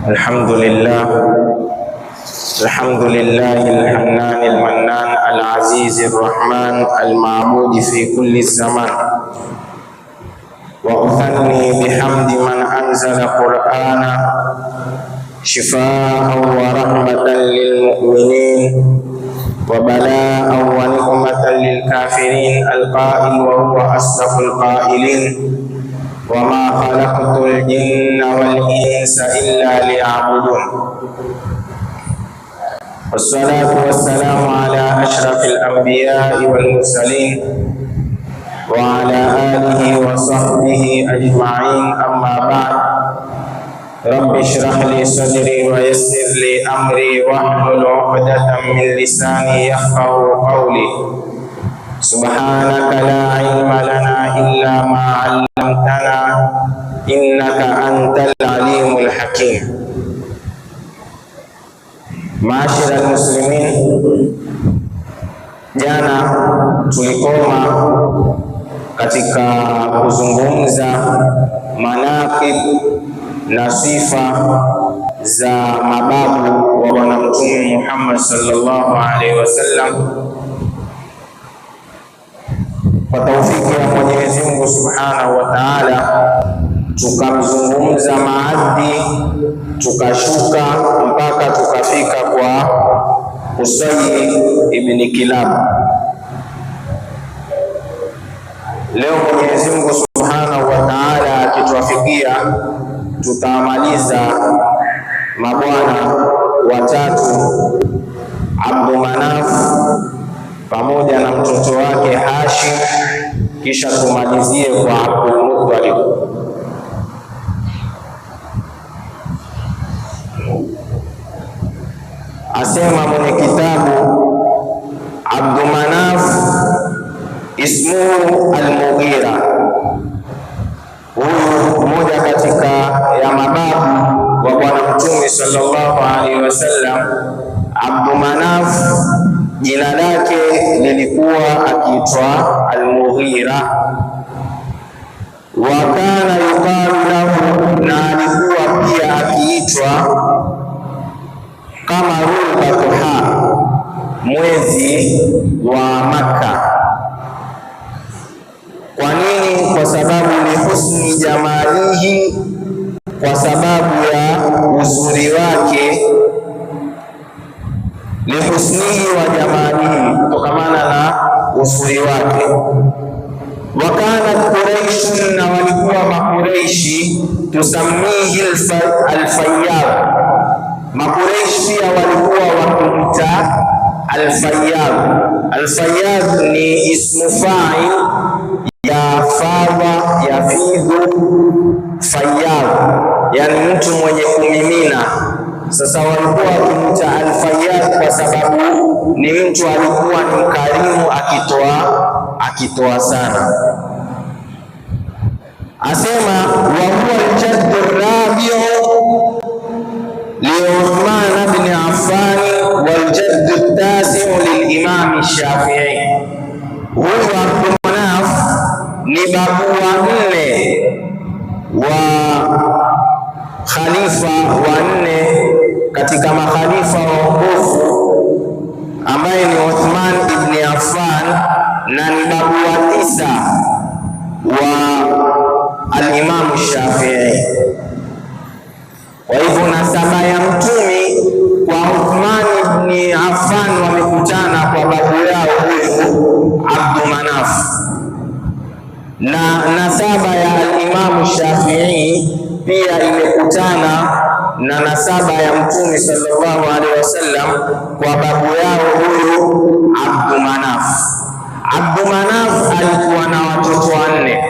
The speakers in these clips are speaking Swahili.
الحمد لله، الحمد لله الحنان المنان العزيز الرحمن المعبود في كل الزمان. وأثني بحمد من أنزل قرآنا شفاء ورحمة للمؤمنين وبلاء ونقمة للكافرين، القائل وهو أصدق القائلين: وما خلقت الجن والإنس إلا ليعبدون. والصلاة والسلام على أشرف الأنبياء والمرسلين وعلى آله وصحبه أجمعين. أما بعد، رب اشرح لي صدري ويسر لي أمري واحلل عقدة من لساني يفقه قولي. سبحانك لا علم لنا إلا ما علمتنا إنك أنت العليم الحكيم. معاشر المسلمين، jana tulikoma katika kuzungumza manaqib na sifa za mababu wa Bwana Mtume Muhammad sallallahu alaihi wasallam. Kwa taufiki ya Mwenyezi Mungu Subhanahu wa Ta'ala, tukamzungumza Maadi, tukashuka mpaka tukafika kwa Qusay ibn Kilab. Leo Mwenyezi Mungu Subhanahu wa Ta'ala akituafikia, tutamaliza mabwana watatu, Abdu Manaf pamoja na mtoto wake Hashim, kisha tumalizie kwa Abdul Muttalib. Asema mwenye kitabu, Abdu Manaf ismuhu Al-Mughira, huyu mmoja katika ya mababu wa Bwana Mtume sallallahu alaihi wasallam. Abdu Manaf jina lake lilikuwa akiitwa Al-Mughira, wa kana yuqalu lahu, na alikuwa pia akiitwa Qamarul Batha, mwezi wa Makka. Kwa nini? Kwa sababu ni husni jamalihi, kwa sababu ya uzuri wake, lihusnihi wa jamalihi, kutokamana na uzuri wake. Wa kanat Quraishun, na walikuwa Makureishi, tusammihi Alfayyad. Makureishi pia walikuwa wakimwita Alfayyad. Alfayyad ni ismu fa'il ya fadha yafidhu fayyad, yani mtu mwenye kumimina. Sasa walikuwa wakimwita Alfayyad kwa sababu ni mtu alikuwa ni mkarimu, akitoa sana. Asema wa huwa aljaddu rabiu li Uthman ibn Affan waljaddu tasiu lilimami Shafii. Huyu Abdu Manaf ni babu wa nne wa khalifa wa nne katika makhalifa waongofu ambaye ni Uthman ibn Affan, na ni babu wa tisa wa alimamu Shafii. Kwa hivyo nasaba ya mtumi kwa Uthman ibn Affan wamekutana kwa babu yao huyu Abdu Manaf, na nasaba ya alimamu Shafii pia imekutana na nasaba ya mtume sallallahu alaihi wasallam kwa babu yao huyu Abdu Manaf. Abdu Manaf alikuwa na watoto wanne.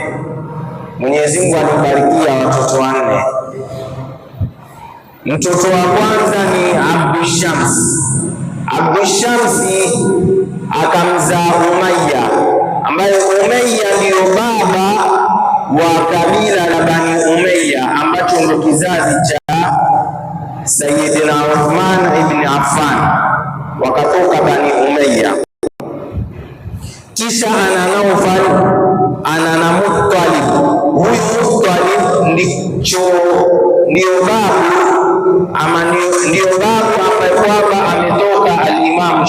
Mwenyezi Mungu alimbarikia watoto wanne. Mtoto wa kwanza ni Abdu Shams. Abdu Shamsi akamzaa Umayya, ambaye Umayya ndiyo baba wa kabila la Bani Umayya ambacho ndio kizazi cha Sayyidina Uthman ibn Affan, wakatoka Bani Umayya. Kisha ana Naufal, ana na Muttalib. Huyu Muttalib ndicho ndio babu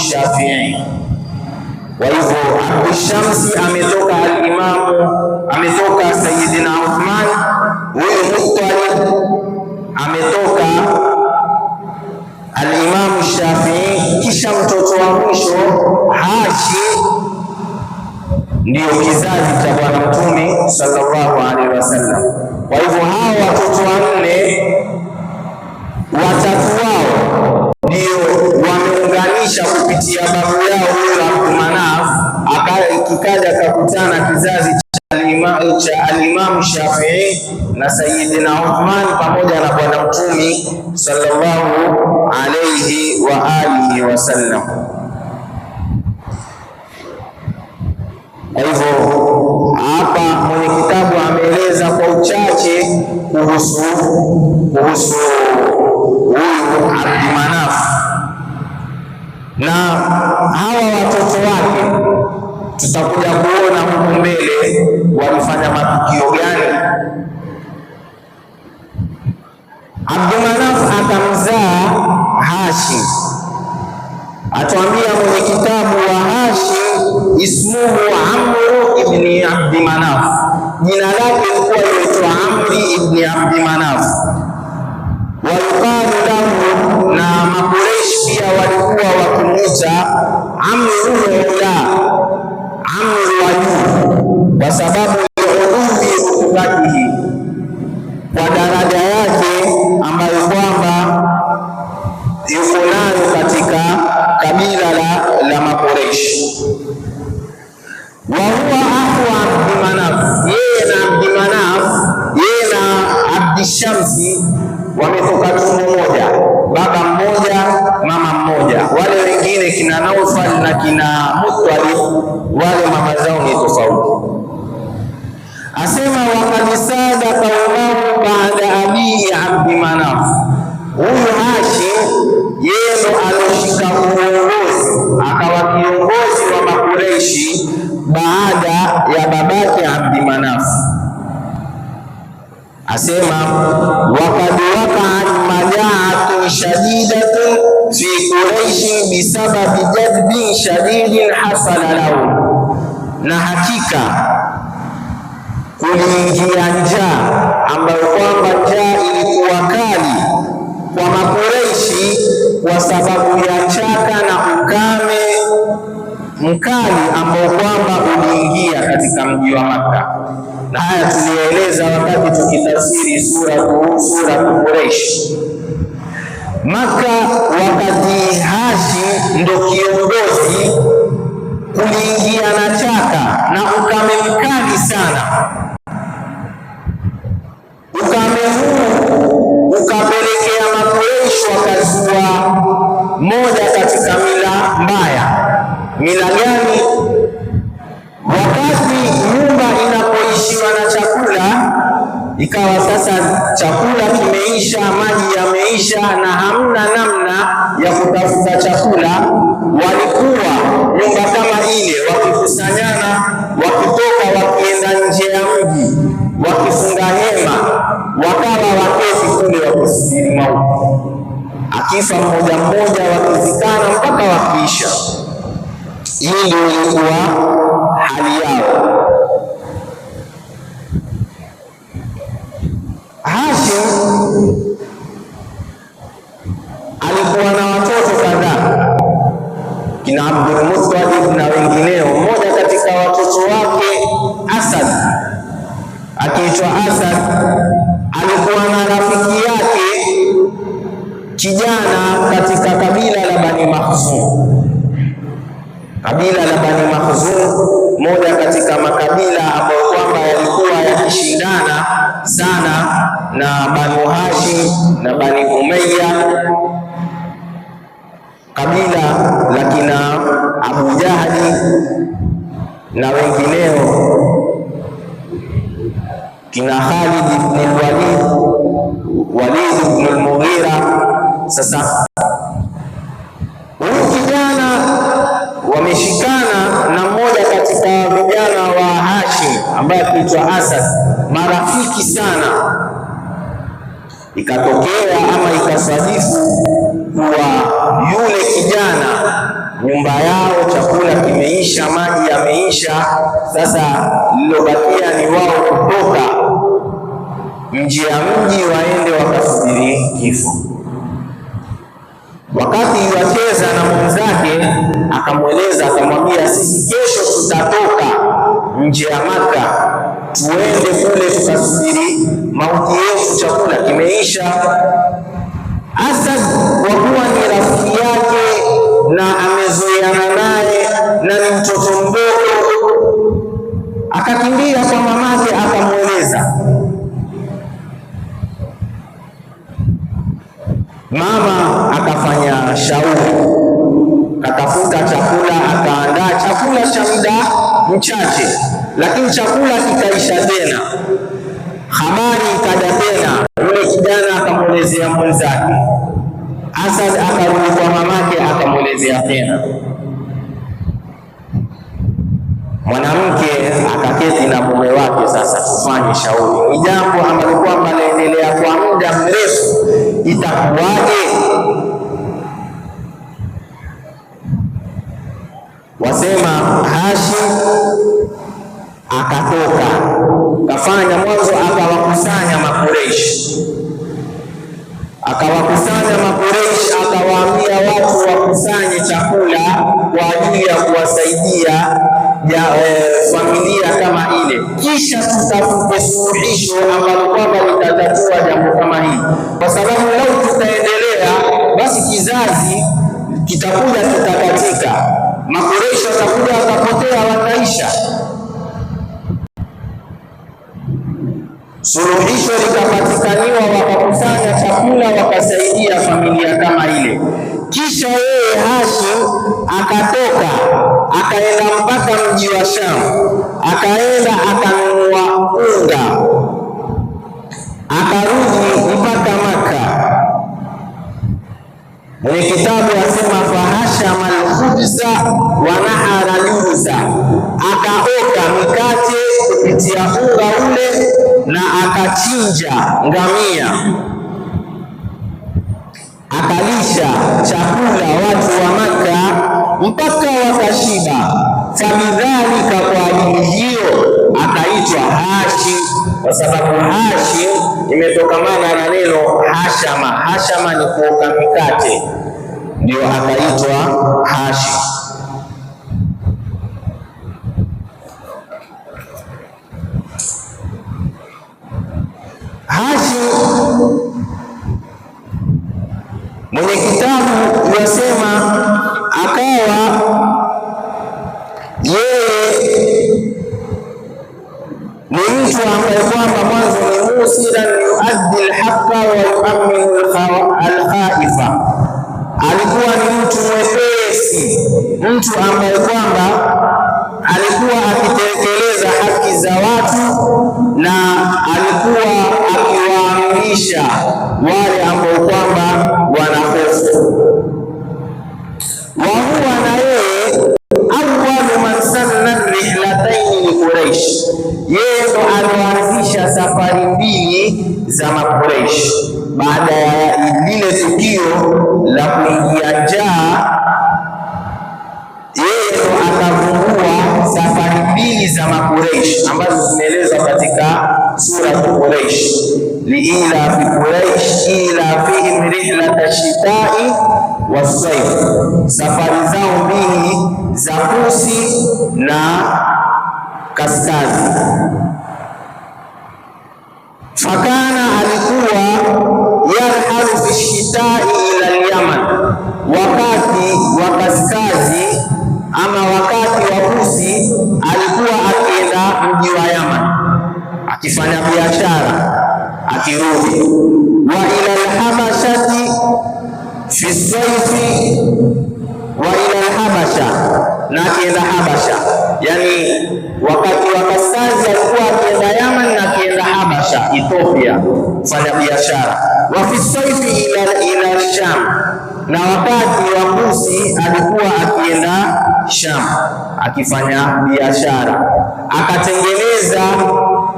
Shafii. Kwa hivyo Abdushamsi ametoka alimamu, ametoka Sayyidina Uthman, huyu Muttalib ametoka alimamu Shafii, kisha mtoto wa mwisho Hashim ndiyo kizazi cha Bwana Mtume sallallahu alaihi wasallam. Kwa hivyo hawa watoto wanne, watatu wao ndio wameunganisha kupitia babu yao huyo Abdu Manaf, kikaja akakutana kizazi cha alimamu Shafii na Sayyidina Uthman pamoja na Bwana Mtume sallallahu alaihi wa alihi wasallam. Kwa hivyo hapa mwenye kitabu ameeleza kwa uchache kuhusu huyu Abdi Manaf na hawa watoto wake. Tutakuja kuona huku mbele walifanya matukio gani. Abdi Manaf akamzaa Hashim. Atuambia mwenye kitabu wa Hashim, ismuhu Amru ibni Abdi Manaf, jina lake lilikuwa liitwa Amri ibni Abdi Manaf. Wayuqalu lahu, na Makureishi pia walikuwa wakimwita Amru ula, Amru wa juu, kwa sababu ya uluwi rutubatihi, kwa daraja yake ambayo kwamba yuko nayo katika kabila la Makureishi. Wa huwa akhu Abdi Manaf, yeye na Abdi Manaf, yeye na Abdi Shamsi wametoka tumbo moja, baba mmoja, mama mmoja. Wale wengine kina Naufal na kina Muttalib, wale mama zao ni tofauti. Asema waqad sada qaumahu baada abihi Abdi Manaf, huyu Hashim yeye ndo aloshika uongozi akawa kiongozi wa Makureishi baada ya babake Abdi Manaf. Asema waqad waqa'at majaatun shadidatun fi Quraishi bisababi jadbin shadidin hasala lahu, na hakika kuliingia njaa ambayo kwamba njaa ilikuwa kali kwa Makureishi kwa sababu ya chaka na ukame mkali ambao kwamba uliingia katika mji wa Makka, na haya tulieleza wakati tukitafsiri sura Quraish. Makka wakati Hashim ndo kiongozi, kuliingia na chaka na ukame mkali sana. Ukame huu ukapelekea Makureishi wakazua moja katika mila mbaya. Mila gani? Wakati nyumba inapoishiwa na chakula, ikawa sasa chakula kimeisha, maji yameisha, na hamna namna ya kutafuta chakula, walikuwa nyumba kama ile wakikusanyana, wakitoka wakienda nje ya mji, wakifunga hema, wakawa waketi kule wakisubiri mauti, akifa mmoja mmoja, wakizikana mpaka wakiisha. Hii ndio ilikuwa hali yao. Hashim alikuwa na watoto kadhaa, kina Abdul Muttalib na wengineo. Mmoja katika watoto wake Asad, akiitwa Asad, alikuwa na rafiki yake kijana katika kabila la Bani Makhzum. Kabila la Bani Makhzum, moja katika makabila ambayo kwamba yalikuwa yakishindana sana na Banu Hashim na Bani Umayya, kabila la kina Abu Jahali na wengineo, kina Khalid ibn al-Walid, Walid ibn al-Mughira. Sasa huyu kijana wameshikana na mmoja katika vijana wa Hashim ambaye akiitwa Asad, marafiki sana. Ikatokea ama ikasadifu kuwa yule kijana Nyumba yao chakula kimeisha, maji yameisha. Sasa lilobakia ni wao kutoka nje ya mji waende wakasubiri kifo. Wakati wacheza na mwenzake, akamweleza akamwambia, sisi kesho tutatoka nje ya Maka tuende kule tukasubiri mauti yetu, chakula kimeisha. Asad kwa kuwa ni rafiki yake na amezoeana naye na ni mtoto mdogo, akakimbia kwa mamake akamweleza. Mama akafanya shauri, katafuta chakula, akaandaa chakula cha muda mchache, lakini chakula kikaisha tena. Habari ikaja tena, yule kijana akamwelezea mwenzake. Asad akarudi kwa mamake akamwelezea tena. Mwanamke akaketi na mume wake, sasa tufanye shauri, ni jambo ambalo kwamba laendelea kwa muda mrefu, itakuwaje? Wasema Hashim akatoka kafanya mwanzo, akawakusanya Makureishi, akawakusanya Makureishi, akawaambia watu wakusanye chakula kwa ajili ya kuwasaidia familia kama ile, kisha tutafute suluhisho ambalo kwamba litatatua jambo kama hili, kwa sababu lau tutaendelea, basi kizazi kitakuja kitakatika, Makureishi watakuja watapotea, wataisha. Suluhisho likapatikaniwa, wakakusanya chakula wakasaidia familia kama ile. Kisha yeye Hashim akatoka akaenda mpaka mji wa Sham, akaenda akanunua unga, akarudi mpaka Maka. Mwenye kitabu asema fahashama alkhubza wa nahara juza, akaoka mikate kupitia unga ule na akachinja ngamia, akalisha chakula watu wa Maka mpaka wakashiba. Fabidhalika, kwa ajili hiyo akaitwa Hashim, kwa sababu Hashim imetokamana na neno hashama. Hashama ni kuoka mikate, ndio akaitwa Hashim. Hashim mwenye kitabu yasema akawa yeye ni mtu ambaye kwamba mwanzo ni musiran yuaddi alhaqa wa yuaminu alkhaifa, alikuwa ni mtu mwepesi, mtu ambaye kwamba alikuwa akitekeleza haki za watu na alikuwa akiwaaminisha wale ambao kwamba wana hofu. Wa huwa na yeye awwalu man sanna rihlataini li Quraish, yeye ndo aloanzisha safari mbili za Makuraish baada ya lile tukio la kuingia njaa. Yeye ndo akavumbua safari mbili za Makuraish ambazo zimeelezwa katika sura Quraish, liila fi Quraish ila fihim rihlata shitai wasaif, safari zao mbili za kusi na kaskazi. Fakana alikuwa yarhalu fi shitai ila al-Yaman, wakati wa kaskazi ama wakati wa kusi alikuwa akienda mji wa Yaman akifanya biashara akirudi. Wa ila al-Habashati fi saifi, wa ila al-Habasha, na akienda Habasha, yani wakati wa kaskazi alikuwa akienda Yaman na akienda Habasha Ethiopia kufanya biashara. Wa fi saifi ila Sham, na wakati wa kusi alikuwa akienda Sham akifanya biashara, akatengeneza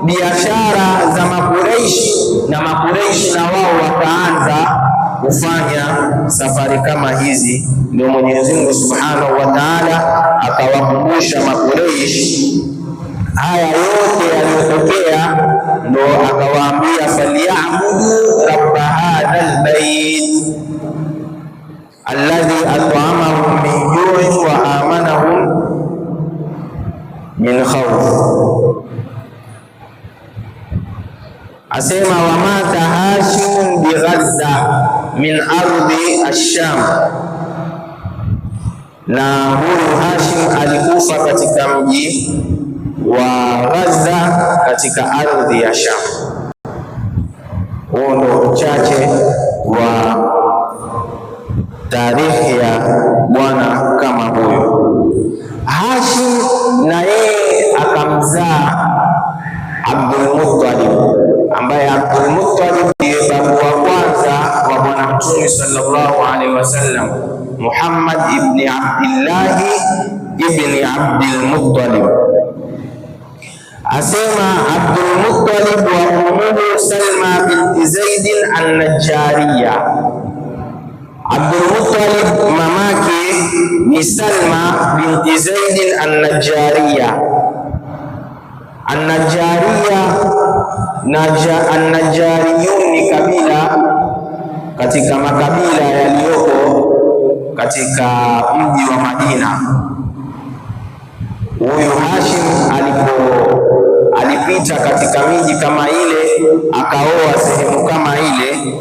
biashara za Makureishi na Makureishi na wao wakaanza kufanya safari kama hizi. Ndio Mwenyezi Mungu Subhanahu wa Ta'ala akawakumbusha Makureish haya yote yaliyotokea, ndo akawaambia falyabudu rabba hadha albayt alladhi at'amahum min ju'in wa amanahum min khawf. Asema wamata Hashim bi Ghazza min ardi ash-Sham, na huyu Hashim alikufa katika mji wa Gaza katika ardhi ya Sham. Huo ndo uchache wa tarehe ya bwana kama huyo. Hashim na yeye akamzaa Abdul Muttalib, ambaye Abdul Muttalib ndiye babu wa kwanza wa Bwana Mtume sallallahu alaihi wasallam, Muhammad ibni Abdillahi ibni Abdul Muttalib. Asema Abdul Muttalib wa ummuhu Salma binti Zaid an-Najjariya. Abdul Muttalib mamake ni Salma binti Zaid an-Najjariya. An-Najjariya, An-Najjariyun ni kabila katika makabila yaliyoko katika mji wa Madina. Huyu Hashim alipita katika miji kama ile, akaoa sehemu kama ile,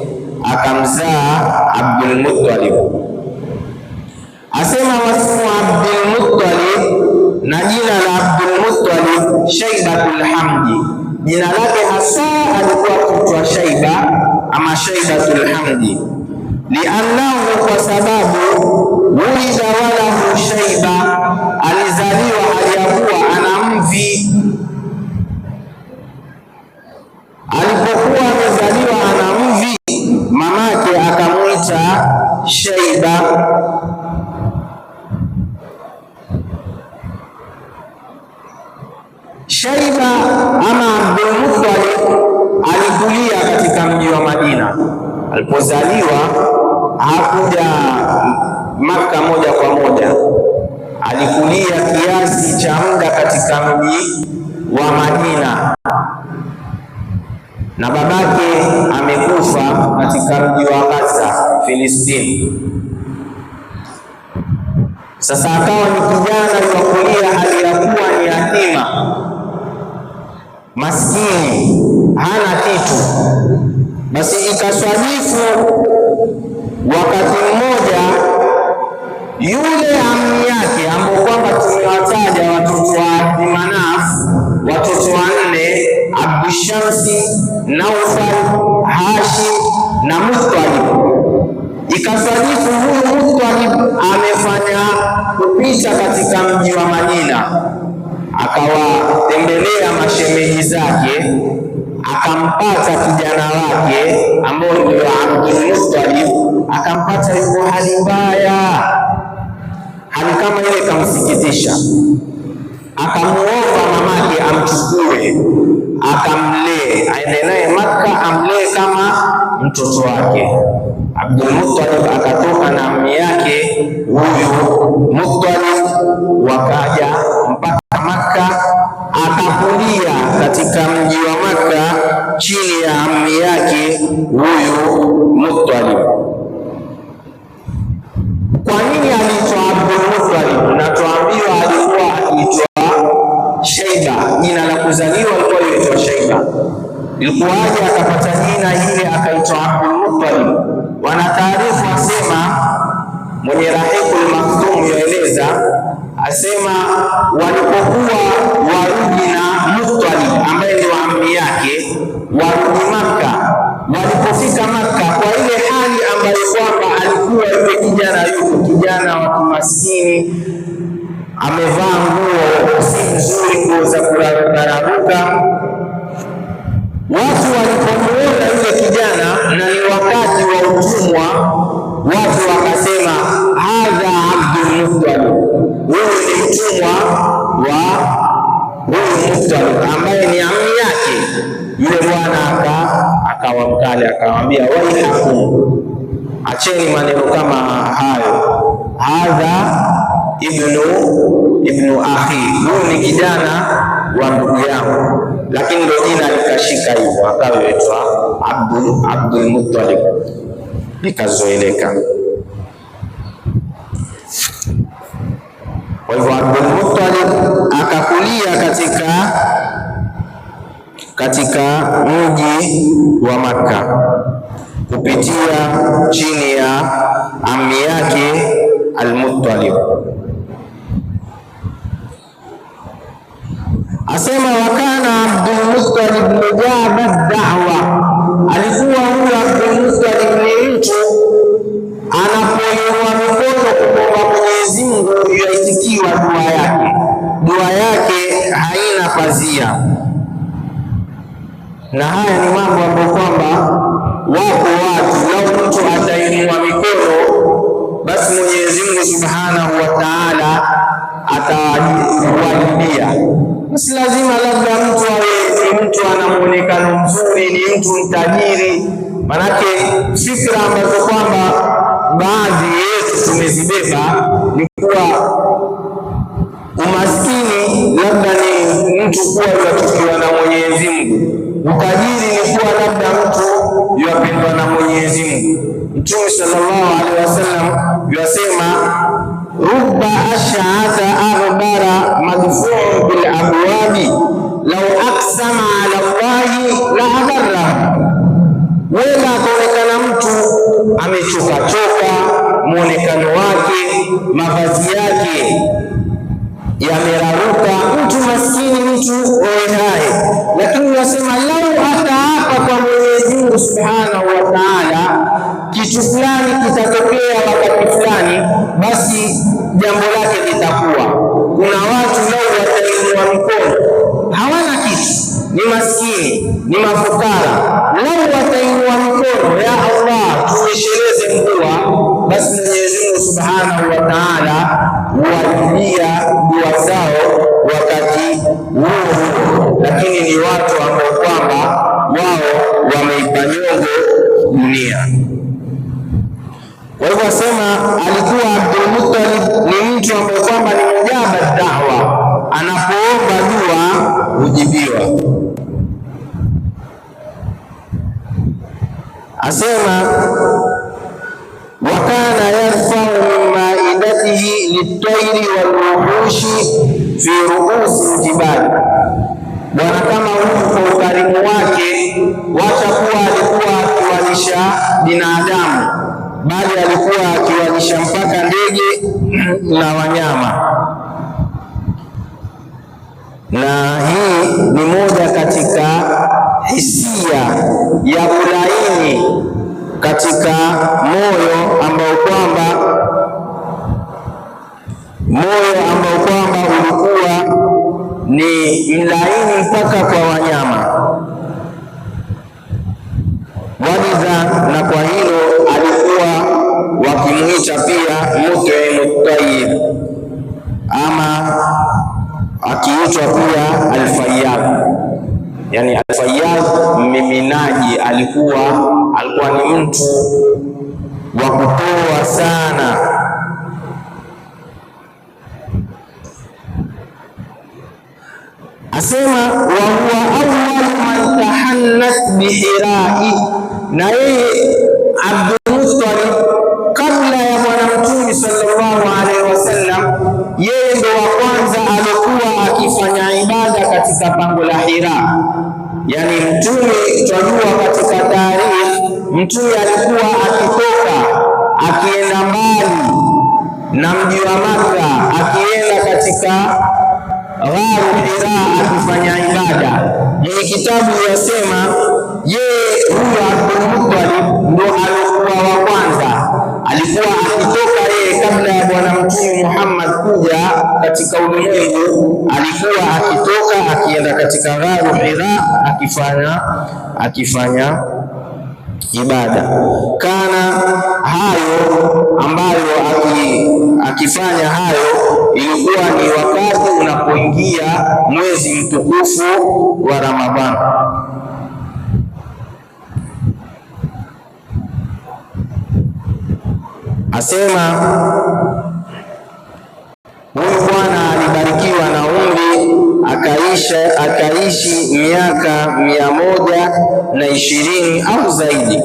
akamzaa Abdul Muttalib. Asema wasmu Abdul Muttalib, na jina la Abdul Muttalib Shaibatul Hamdi, jina lake hasa alikuwa kuitwa Shaiba ama Shaibatul Hamdi, liannahu, kwa sababu wulida walahu shaiba, alizaliwa hali ya kuwa ana mvi. Alipokuwa amezaliwa ana mvi, mamake akamwita Shaiba. Shaiba ama Abdul Muttalib alikulia katika mji wa Madina. Alipozaliwa hakuja Maka moja kwa moja, alikulia kiasi cha muda katika mji wa Madina, na babake amekufa katika mji wa Gaza, Filistini. Sasa akawa ni kijana yuwakulia hali ya kuwa ni yatima, maskini, hana kitu. Basi ikaswadifu wakati mmoja yule ammi yake ambao kwamba tumewataja watoto wa Abdi Manaf, watoto wanne, Abdushamsi, Naufal, Hashim na Muttalib. Ikasadifu huyu Muttalib amefanya kupita katika mji wa Madina, akawatembelea mashemeji zake, akampata kijana wake ambao ndio Abdul Muttalib, akampata yuko hali mbaya, hali kama ile ikamsikitisha, akamuomba mamake amchukue akamlee, aende naye Makka amlee kama mtoto wake. Abdul Muttalib akatoka na ammi yake huyu Muttalib, wakaja mpaka Makka, akakulia katika mji wa Makka chini ya ammi yake huyu Muttalib. Kwa nini aliitwa Abdul Muttalib? Na tuambiwa alikuwa akiitwa Shaiba, jina la kuzaliwa alikuwa aliitwa Shaiba. Ilikuwaje akapata jina hili akaitwa Abdul Muttalib? Wanataarifu asema, mwenye Rahiqul Maktum yaeleza asema, walipokuwa warudi na Muttalib ambaye ndio ammi yake, warudi Makka, walipofika Makka kwa ile hali ambayo kwamba alikuwa yule kijana yuko kijana wa kimaskini, amevaa nguo si nzuri, nguo za kurarukararuka. Watu walipomuona yule kijana, na ni wakati wa utumwa, watu wakasema hadha Abdul Muttalib, huyu ni mtumwa wa huyu Muttalib ambaye ni ammi yake. Yule bwana akawa mkali, akamwambia waihakum, Acheni maneno kama hayo. Hadha ibnu akhi, huyu ni kijana wa ndugu yangu, lakini ndio jina likashika hivyo, akaitwa Abdul Muttalib, likazoeleka. Kwa hivyo Abdul Muttalib akakulia katika mji wa Makka kupitia chini ya ammi yake Al-Muttalib. Asema wakana Abdul Muttalib mujaba da'wa, alikuwa huyu Abdul Muttalib ni mtu anapoinua mikono kumwomba Mwenyezi Mungu yaitikiwa dua yake, dua yake haina pazia. Na haya ni mambo ambayo kwamba wako watu, lau mtu atainua mikono basi Mwenyezi Mungu Subhanahu wa Ta'ala atawajibia. Si lazima labda mtu awe ni mtu ana muonekano mzuri, ni mtu mtajiri. Manake fikra ambazo kwamba baadhi yetu tumezibeba ni kuwa umaskini labda ni mtu kuwa yuachukiwa na Mwenyezi Mungu, utajiri ni kuwa labda mtu yuapendwa na Mwenyezi Mungu. Mtume sallallahu alaihi wasallam yuasema, rubba ash'atha aghbara madfu'un bil abwabi law aqsama ala Allahi la abarra. Wenda akaonekana mtu amechokachoka, muonekano wake, mavazi yake yameraruka, mtu maskini, mtu oehae, lakini wasema lau ataapa kwa Mwenyezi Mungu Subhanahu wa Ta'ala, kitu fulani kitatokea wakati fulani, basi jambo lake litakuwa. Kuna watu lau watainua mikono, hawana kitu, ni maskini, ni mafukara, lau watainua mikono, ya Allah, tunyesheleze mvua, basi Mwenyezi Mungu Subhanahu wa Ta'ala huwajibia dua zao wakati huo huo, lakini ni watu ambao kwamba wao wameipa nyongo dunia. Kwa hivyo asema alikuwa Abdul Muttalib ni mtu ambaye kwamba ni mujaba da'wa, anapoomba dua hujibiwa. Asema wakana yarfau min maidatihi litairi walwuhushi fi ruusi ljibali. Bwana kama huyu kwa ukarimu wake, wacha kuwa alikuwa akiwalisha binadamu, bali alikuwa akiwalisha mpaka ndege na wanyama. Na hii ni moja katika hisia ya ulaini katika moyo ambao kwamba ulikuwa ni mlaini mpaka kwa wanyama. Walidha, na kwa hilo alikuwa wakimuita pia mut'imu tayyib, ama akiitwa pia al-Fayyad, yani al-Fayyad mmiminaji. Alikuwa ni mtu wa kutoa sana. Asema wa huwa awwal man tahannat bihirai, na yeye Abdul Muttalib kabla ya Bwana Mtume sallallahu alaihi wasallam, yeye ndo wa kwanza alikuwa akifanya ibada katika pango la Hira. Yani Mtume twajua katika taarikhi, Mtume alikuwa akitoka akienda mbali na mji wa Maka, akienda katika gharu Hira akifanya ibada. Mwenye kitabu yasema yeye huyo Abdul Muttalib ndo alikuwa wa kwanza, alikuwa akitoka yeye kabla ya Bwana Mtume Muhammad kuja katika ulimwengu, alikuwa akitoka akienda katika gharu Hira akifanya ibada. Kana hayo ambayo akifanya hayo ilikuwa ni wakati unapoingia mwezi mtukufu wa Ramadhani. Asema huyu bwana alibarikiwa na umri akaishi miaka 120 au zaidi.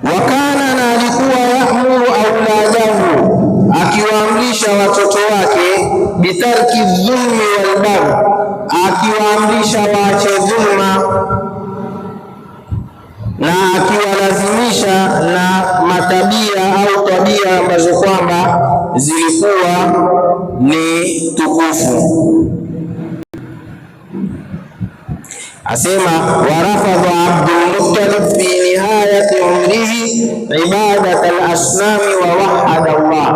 Wakana, na alikuwa ya'muru auladahu, akiwaamrisha watoto wake, bitarki dhulmi wal baghi, akiwaamrisha waache dhulma na akiwalazimisha na matabia au tabia ambazo kwamba zilikuwa ni tukufu. Asema warafadha Abdul Muttalib fi nihayati umrihi ibadat al-asnami wa wahada Allah,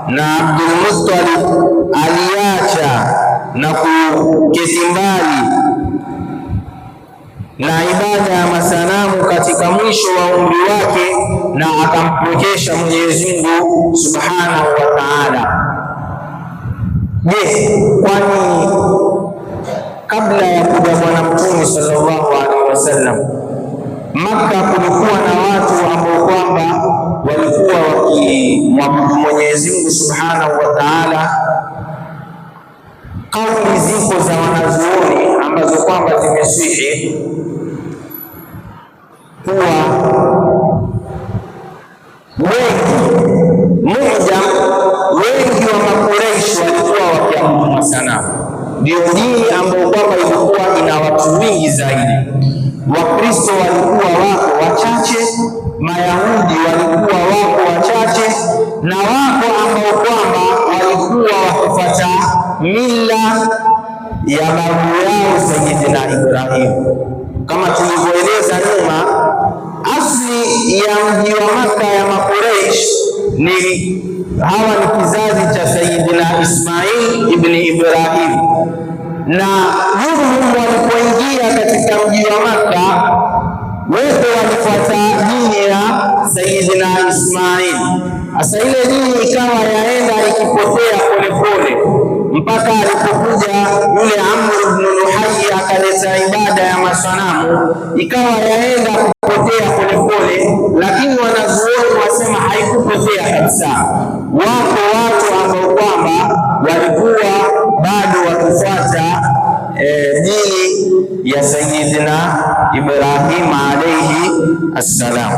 na Abdul Muttalib aliacha na kuketi mbali na ibada ya masanamu katika mwisho wa umri wake, na akampwekesha Mwenyezi Mungu Subhanahu wa Ta'ala. Je, kwani kabla ya kuja Bwana Mtume sallallahu alaihi wasallam Makka kulikuwa na watu ambao kwamba walikuwa wakimwabudu Mwenyezi Mungu Subhanahu wa Ta'ala? Kauli ziko za wanazuoni ambazo kwamba zimesihi kuwa wengi moja, wengi wa Makureishi walikuwa wakiabudu masanamu, ndio dini ambayo kwamba ilikuwa ina watu wengi zaidi. Wakristo walikuwa wako wachache, Mayahudi walikuwa wako wachache, na wako ambao kwamba walikuwa wakifuata mila ya babu yao Sayyidina Ibrahim. Kama tulivyoeleza nyuma, asli ya mji wa Maka ya Makureish ni hawa ni kizazi cha Sayyidina Ismail ibni Ibrahim, na Jurhum walipoingia katika mji wa Maka wote walifuata dini ya Sayyidina Ismail. Sasa ile dini ikawa yaenda ikipotea polepole mpaka alipokuja yule Amr ibn Luhai akaleta ibada ya masanamu, ikawa yaenda kupotea polepole, lakini wanazuoni wasema haikupotea kabisa. Wako watu ambao kwamba walikuwa bado wakifuata dini ya Sayyidina Ibrahim alayhi assalam.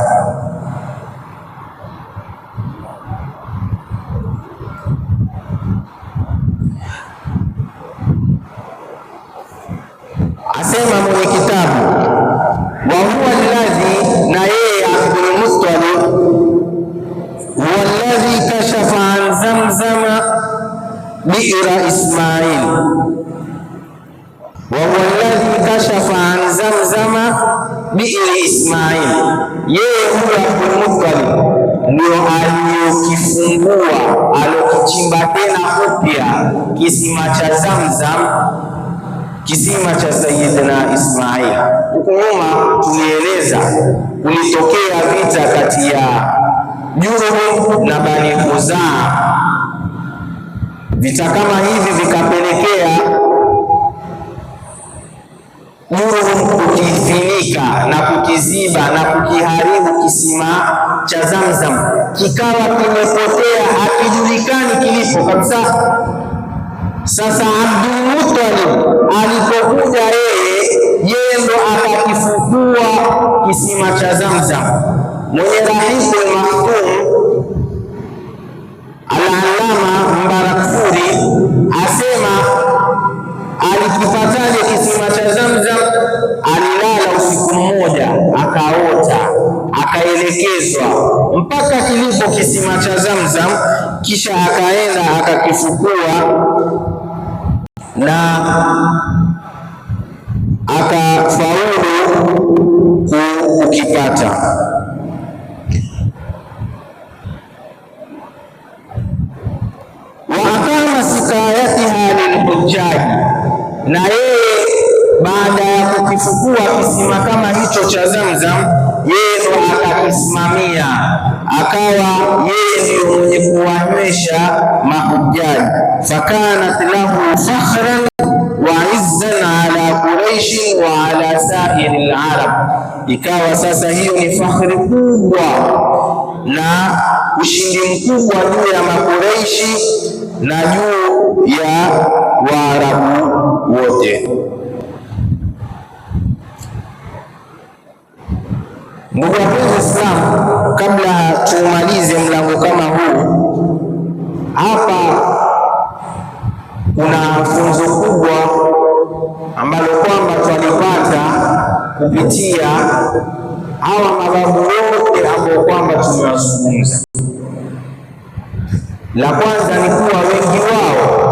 Asema mwenye kitabu, wa huwa alladhi, na yeye Abdul Muttalib, huwa alladhi kashafa an zamzama bi'ra Ismail, wa huwa alladhi kashafa an zamzama bi'ri Ismail, yeye huyo Abdul Muttalib ndio aliyokifungua alokichimba tena upya kisima cha Zamzam, kisima cha Sayyidina Ismail. Huku nyuma tulieleza kulitokea vita kati ya Jurhum na Bani Khuzaa. Vita kama hivi vikapelekea Jurhum kukifinika na kukiziba na kukiharibu kisima cha Zamzam, kikawa kimepotea, hakijulikani kilipo kabisa. Sasa Abdul Muttalib alipokuja yeye ndo akakifukua kisima cha Zamzam. Mwenye Rahiqul Maktum Al-Allama Mbarakfuri asema alikipataje kisima cha Zamzam? Alilala usiku mmoja akaota, akaelekezwa mpaka kilipo kisima cha Zamzam, kisha akaenda akakifukua na akafaulu kukipata. Wa aqama sikayatiha lilhujaji, na yeye baada ya kukifukua kisima kama hicho cha Zamzam, yeye ndo akakisimamia, akawa yeye ndiyo mwenye kuwanywesha mahujaji. Fakanat lahu fakhran wa izzan ala Quraishi wa ala sairi al-arab. Ikawa sasa hiyo ni fakhri kubwa na ushindi mkubwa juu ya Makureishi na juu ya Waarabu wote. Ndugu wapenzi Waislamu, kabla tumalize mlango kama huu hapa, kuna funzo kubwa ambalo kwamba twalipata kupitia hawa mababu wote ambao kwamba tumewazungumza. La kwanza ni kuwa wengi wao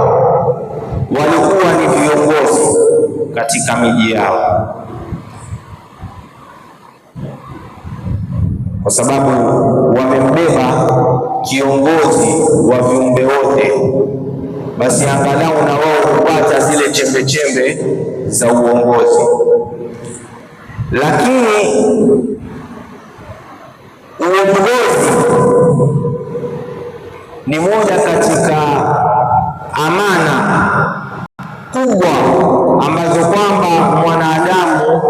walikuwa ni viongozi katika miji yao, kwa sababu wamembeba kiongozi wa viumbe wote, basi angalau na wao kupata zile chembe chembe za uongozi. Lakini uongozi ni moja katika amana kubwa ambazo kwamba mwanadamu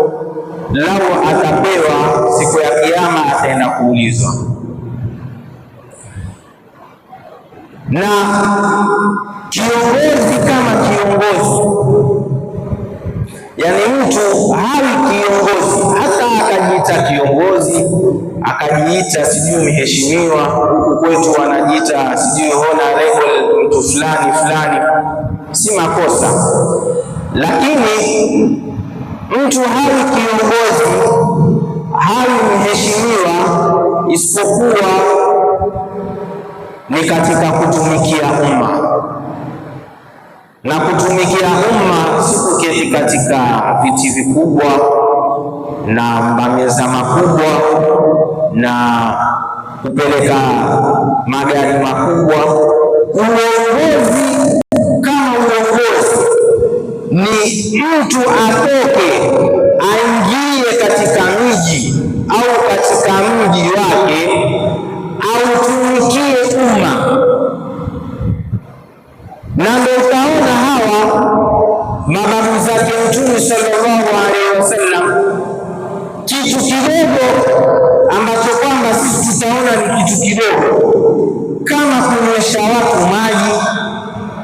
lau atapewa siku ya Kiyama ataenda kuulizwa. Na kiongozi kama kiongozi, yani mtu hawi kiongozi hata akajiita kiongozi, akajiita sijui mheshimiwa, huku kwetu wanajiita sijui honorable mtu fulani fulani, si makosa, lakini mtu hawi kiongozi, hawi mheshimiwa isipokuwa ni katika kutumikia umma. Na kutumikia umma si kuketi katika viti vikubwa na mameza makubwa na kupeleka magari makubwa. Uongozi kama uongozi ni mtu atoke aingie katika mji au katika mji wake autumikie umma, na ndio utaona hawa mababu zake Mtume sallallahu alaihi wasallam, kitu kidogo ambacho kwamba sisi tutaona ni kitu kidogo, kama kunywesha watu maji,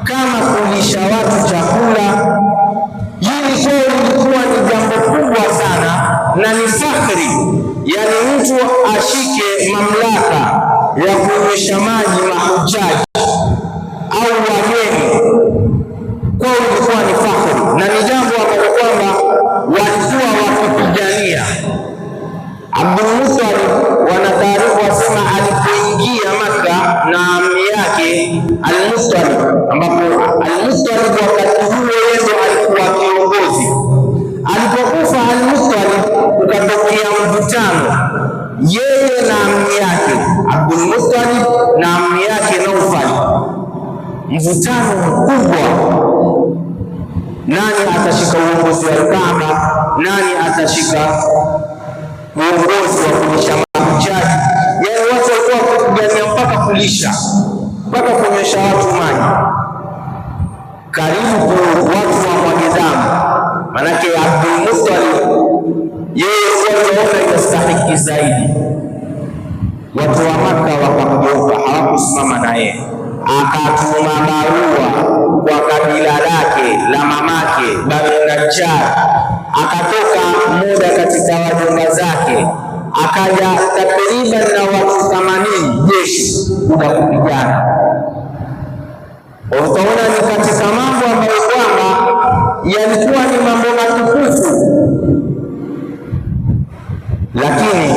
kama kulisha watu chakula, hili kwao lilikuwa ni jambo kubwa sana na ni fakhri, yani mtu ashike mamlaka ya kunywesha maji mahujaji au wageni, kwao ilikuwa ni fakhri na ni jambo ambalo kwamba walikuwa wakipigania. Abdul Muttalib, wanataarifu wasema, alipoingia Maka na ammi yake Al-Muttalib, ambapo Al-Muttalib wakati huo yeye alikuwa kiongozi. Alipokufa Al-Muttalib, kukatokea mvutano, yeye na ammi yake Abdul Muttalib na ammi yake Naufal, mvutano mkubwa. Nani atashika uongozi wa Kaaba? Nani atashika uongozi wa kulisha mahujaji? Yaani watu walikuwa wakipigania mpaka kulisha, mpaka kunywesha watu maji, karibu watu wamwage damu. Manake Abdul Muttalib yeye waliona inastahiki zaidi. Watu wa Maka wakamgeuka, hawakusimama naye. Akatuma barua kwa kabila lake la mamake Banu Najjar, akatoka mmoja katika wajomba zake, akaja takriban na watu 80 jeshi kuja kupigana. Utaona ni katika mambo ambayo kwamba yalikuwa ni mambo matukufu, lakini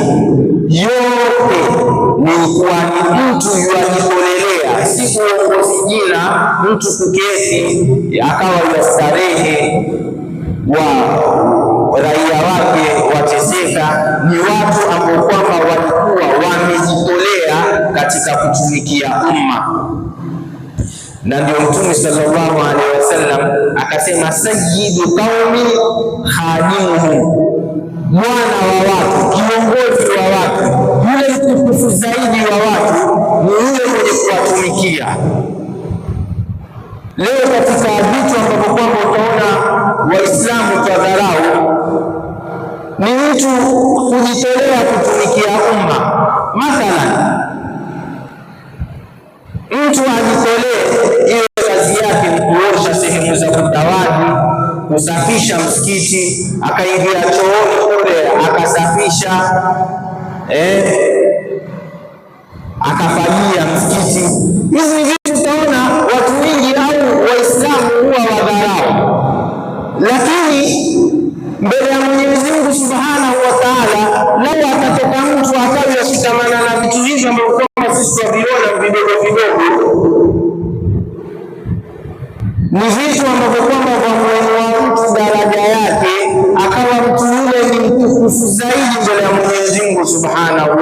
yote nilikuwa ni mtu yuajitolelea, si uongozi jina, mtu kuketi akawa yastarehe wa raia wake wateseka. Ni watu ambao kwamba walikuwa wamejitolea katika kutumikia umma, na ndio Mtume sallallahu alaihi wasallam akasema, sayyidu qaumi khadimuhum, bwana wa watu, kiongozi wa watu, yule mtukufu zaidi wa watu ni yule mwenye kuwatumikia. Leo katika vitu ambavyo kwamba utaona Waislamu twadharau Ni mtu kujitolea kutumikia umma. Mathalan, mtu ajitolee, iwe kazi yake ni kuosha sehemu za kutawadhi, kusafisha msikiti, akaingia chooni kule akasafisha, akafagia msikiti. Hizi vitu utaona watu wengi au Waislamu huwa wadharau, lakini mbele ya Mwenyezi Mungu Subhanahu wa Ta'ala, lau atatoka mtu akawa ashikamana na vitu hivi ambavyo kwamba sisi twaviona vidogo vidogo, ni vitu ambavyo kwamba vyamuinua mtu daraja yake, akawa mtu yule ni mtukufu zaidi mbele ya Mwenyezi Mungu Subhanahu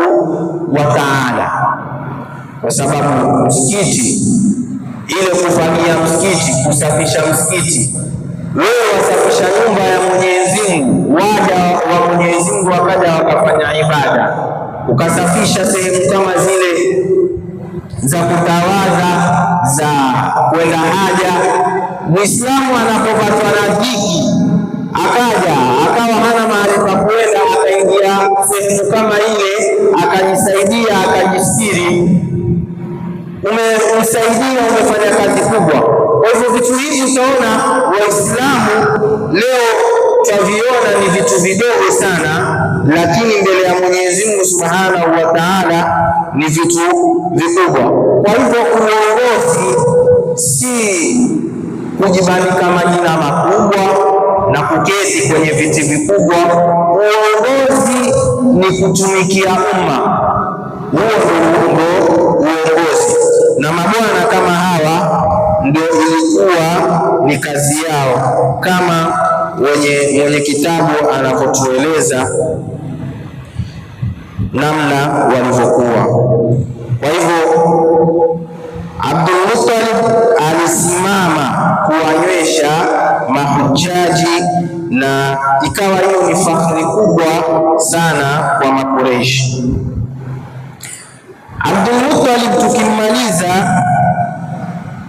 wa Ta'ala, kwa sababu msikiti, ile kufagia msikiti, kusafisha msikiti, wewe wasafisha nyumba ya Mwenyezi Mungu, waja wa Mwenyezi Mungu wakaja wakafanya ibada, ukasafisha sehemu kama zile za kutawadha, za kwenda haja. Muislamu anapopatwa na dhiki akaja akawa hana mahali pa kwenda, akaingia sehemu kama ile akajisaidia, akajistiri, umemsaidia, umefanya kazi kubwa. Kwa hivyo vitu hivi utaona Waislamu leo twaviona ni vitu vidogo sana, lakini mbele ya Mwenyezi Mungu Subhanahu wa Ta'ala ni vitu vikubwa. Kwa hivyo uongozi si kujibanika majina makubwa na kuketi kwenye viti vikubwa. Uongozi ni kutumikia umma, huo ndio uongozi. Na mabwana kama hawa ndio ilikuwa ni kazi yao, kama mwenye kitabu anavyotueleza namna walivyokuwa. Kwa hivyo Abdul Muttalib alisimama kuwanywesha mahujaji na ikawa hiyo ni fahari kubwa sana kwa Makureishi. Abdul Muttalib tukimmaliza,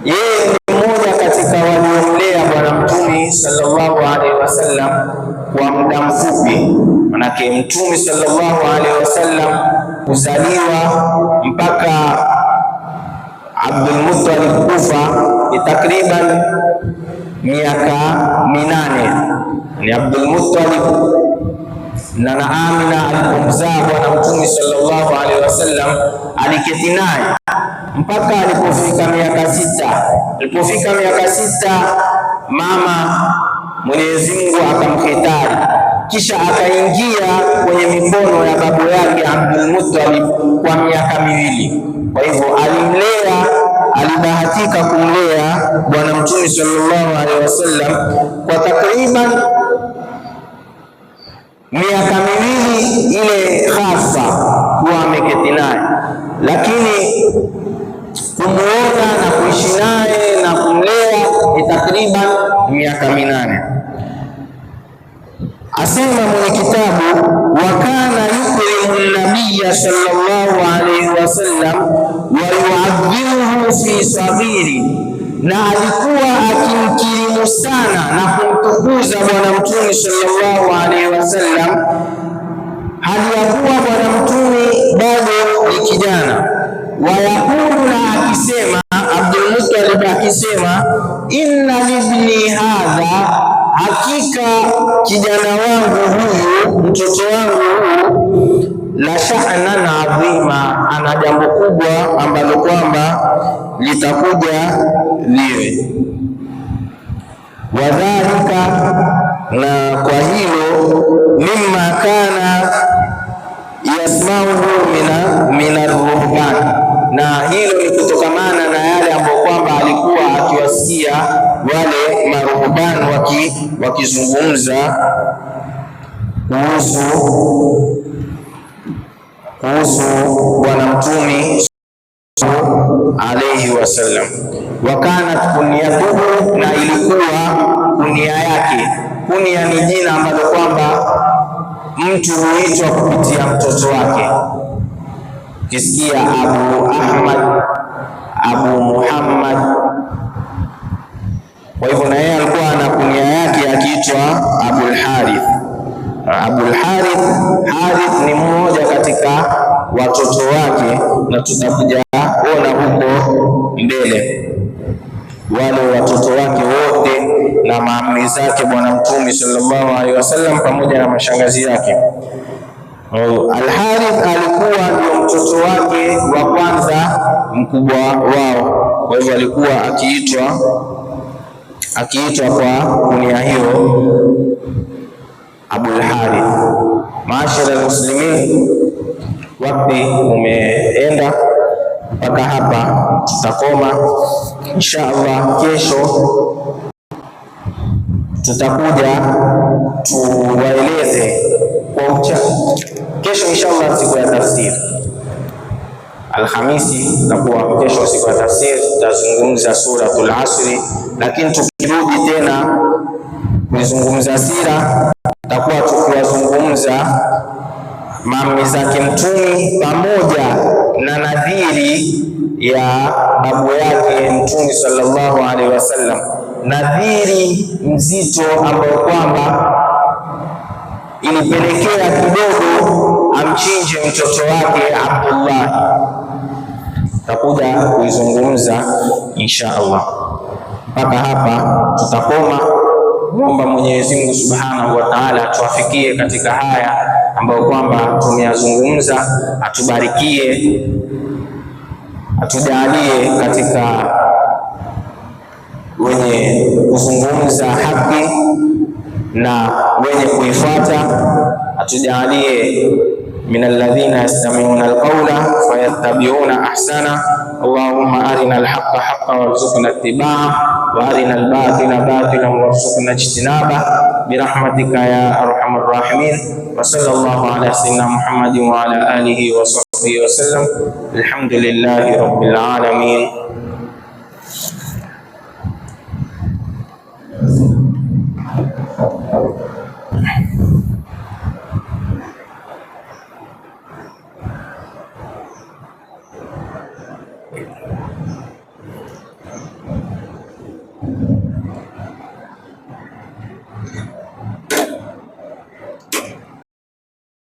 yeye ni mmoja katika waliomlea Bwana Mtume sallallahu alaihi wasallam kwa muda mfupi. Manake Mtume sallallahu alaihi wasallam kuzaliwa mpaka Abdul Muttalib kufa ni takriban miaka 8. Ni Abdul Muttalib na Amina alipomzaa Bwana Mtume sallallahu alaihi wasallam aliketi naye mpaka alipofika miaka 6. Alipofika miaka 6, mama Mwenyezi Mungu akamhitari, kisha akaingia kwenye mikono ya babu yake Abdul Muttalib kwa miaka 2. Kwa hivyo alimlea, alibahatika kumlea Bwana Mtume sallallahu alaihi wasallam kwa takriban miaka 2 ile hasa kuwa ameketi naye, lakini kumuona na kuishi naye na kumlea ni takriban miaka 8. Asema mwenye kitabu, wa kana yukrimu nabiyya sallallahu alayhi wasallam wa yu'adhimuhu fi sabiri, na alikuwa akimkirimu sana na kumtukuza Bwana Mtume sallallahu alayhi wasallam hali ya kuwa Bwana Mtume bado ni kijana. Wayakulu, na akisema Abdul Muttalib akisema, inna libni hadha, hakika kijana wangu huyu, mtoto wangu huyu, la sha'nan adhima, ana jambo kubwa ambalo kwamba litakuja liwe. Wadhalika, na kwa hilo, mimma kana yasmauhu mina ruhban, na hilo ni kutokamana na yale ambayo kwamba alikuwa akiwasikia wale maruhban wakizungumza kuhusu Bwana Mtume alayhi wasallam. Wa kanat kunyatuhu, na ilikuwa kunia yake. Kunia ni jina ambalo kwamba mtu huitwa kupitia mtoto wake. Ukisikia Abu Ahmad, Abu Muhammad, kwa hivyo na yeye alikuwa ana kunia yake akiitwa Abul Harith. Abul Harith watoto wake, na tutakuja ona huko mbele wale watoto wake wote na maami zake Bwana Mtume sallallahu alaihi wasallam pamoja na mashangazi yake. Al-Harith alikuwa ndio mtoto wake wa kwanza mkubwa wao, kwa hivyo alikuwa akiitwa kwa kunia hiyo Abul Harith. Maashara almuslimin, wakati umeenda mpaka hapa, tutakoma insha Allah. Kesho tutakuja tuwaeleze kwa ucha. Kesho insha Allah siku ya tafsiri, Alhamisi takuwa kesho siku ya tafsiri, tutazungumza Suratul Asri, lakini tukirudi tena kuizungumza sira, takuwa tukiwazungumza mami zake Mtume pamoja na nadhiri ya babu yake Mtume sallallahu alaihi wasallam, nadhiri mzito ambayo kwamba ilipelekea kidogo amchinje mtoto wake Abdullah. Takuja kuizungumza insha Allah. Mpaka hapa tutakoma. Muomba Mwenyezi Mungu Subhanahu wa Ta'ala atuafikie katika haya ambayo kwamba tumeyazungumza, atubarikie, atujalie katika wenye kuzungumza haki na wenye kuifuata, atujalie min alladhina yastami'una alqawla fayattabi'una ahsana. Allahumma arina alhaqqa haqqan warzuqna ittiba'ah wa arina albatila batilan warzuqna ijtinabah birahmatika ya arhamar rahimin. Wa sallallahu ala sayyidina Muhammadin wa ala alihi wa sahbihi wa sallam. Alhamdulillahi rabbil alamin.